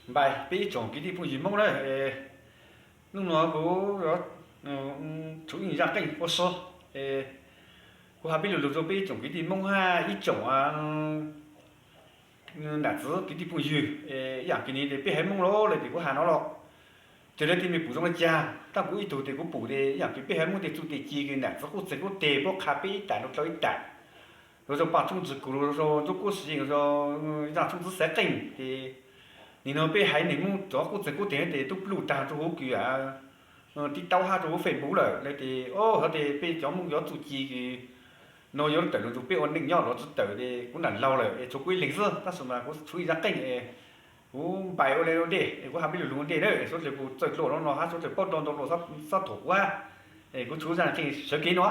Npais peb ib tsoom kwv tij phooj ywg Hmoob na, hnub no kuv tshuav ib zaj qeej ua si, kuv hais peb lo lus rau peb ib tsoom kwv tij Hmoob hab ib tsoom nam txiv kwv tij phooj ywg. Ib yam kiag li peb haiv Hmoob los lawm ces kuv hais no los, tsis paub leej twg pum zoo li cas, tab kuv ib tug ces kuv pum ces ib yam kiag peb haiv Hmoob tej txuj tej ci nam txiv qub txeeg qub teg puab qha peb ib tam rau dlawv ib tam, los rau Paj Tshoob Ntxwg Kus, los rau Ntsuab Kub Xis, los rau Zaj Tshoob Ntxwv Xaiv Qeej ces nim no peb haiv neeg Hmoob cov qub txeeg qub teg ces tub pluj tag rau huv kws TikTok hab rau huv Facebook lawm. Lawv ces o, hov ces peb cov Hmoob cov txuj ci kws no yuav tawm los rau peb ua neej nyob los tsis tawm ces kuv nam laug lawm es tshuav kuv ib leeg xwb, tab sis mas kuv tshuav ib zaj qeej es kuv npais ua le ua ntej es kuv hais peb lo lus ua ntej na, suav dlawg puas txawj dluag no no hab suav dlawg paub dua ntau dua xob thuam kuv hab. Es kuv tshuav zaj qeej sawv kev no.